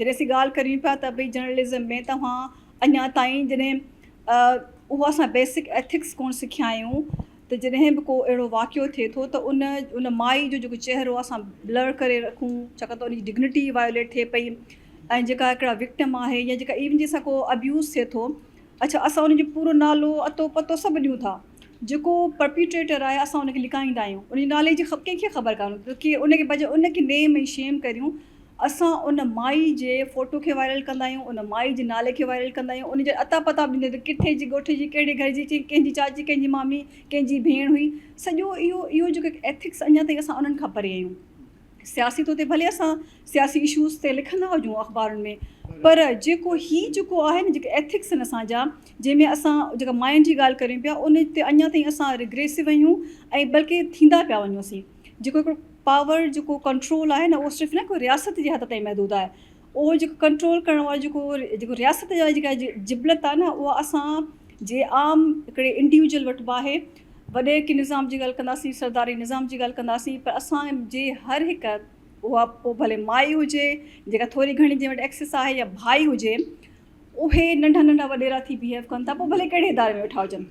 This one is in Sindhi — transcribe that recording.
جڏهن اسين ڳالهه ڪريون پيا ته ڀئي جرنلزم ۾ توهان اڃا تائين جڏهن اهو اسان بيسڪ ايٿڪس ڪونه سکيا آهيون ته جڏهن به ڪو اهڙو واقعو ٿئي ٿو ته ان ان مائي جو جيڪو چهرو اسان بلر ڪري رکون ڇاڪاڻ ته ان جي ڊگنٽي وايوليٽ ٿئي پئي ۽ جيڪا هڪڙا وڪٽم آهي يا جيڪا ايون جنهن سان ڪو ابيوز ٿئي ٿو اڇا اسان ان جو پورو نالو اتو پتو سڀ ڏيون ٿا جيڪو پرپيٽريٽر آهي اسان ان کي لڪائيندا آهيون ان جي نالي جي ڪنهن کي خبر ڪانه ڪي ان کي بجاء ان کي نيم ۽ شيم ڪريون اسان ان مائي جي فوٽو کي وائرل ڪندا آهيون ان مائي جي نالي کي وائرل ڪندا آهيون ان جا اتا پتا به ڏيندا آهيون ڪٿي جي ڳوٺ جي ڪهڙي گهر جي ڪنهن جي چاچي ڪنهن جي مامي ڪنهن جي ڀيڻ هئي سڄو اهو اهو جيڪو ايٿڪس اڃا تائين اسان انهن کان پري آهيون سياسي طور تي ڀلي اسان سياسي اشوز تي لکندا هجون اخبارن ۾ پر جيڪو هي جيڪو آهي نه جيڪي ايٿڪس آهن اسان جا جنهن ۾ اسان جيڪا ماين جي ڳالهه ڪريون پيا ان تي اڃا تائين اسان ريگريسو آهيون ۽ بلڪه ٿيندا پيا وڃون اسين جيڪو هڪڙو پاور جيڪو ڪنٽرول آهي نه اهو صرف نه هڪ رياست جي حد تائين محدود آهي اهو جيڪو ڪنٽرول ڪرڻ وارو جيڪو جيڪو رياست جا جيڪا جبلت آهي نه اها اسان جي عام هڪڙي انڊيوجل وٽ به آهي وڏيرڪي نظام جي ڳالهه ڪنداسين سرداري نظام جي ڳالهه ڪنداسين پر اسان جي هر هڪ اها پوء ڀلي مائي هجي جيڪا ٿوري گهڻي جنهن وٽ ايڪسيس آهي يا ڀائي هجي اهي ننڍا ننڍا وڏيرا ٿي بيهيو ڪن ٿا پوء ڀلي ڪهڙي اداري ۾ ويٺا هجن.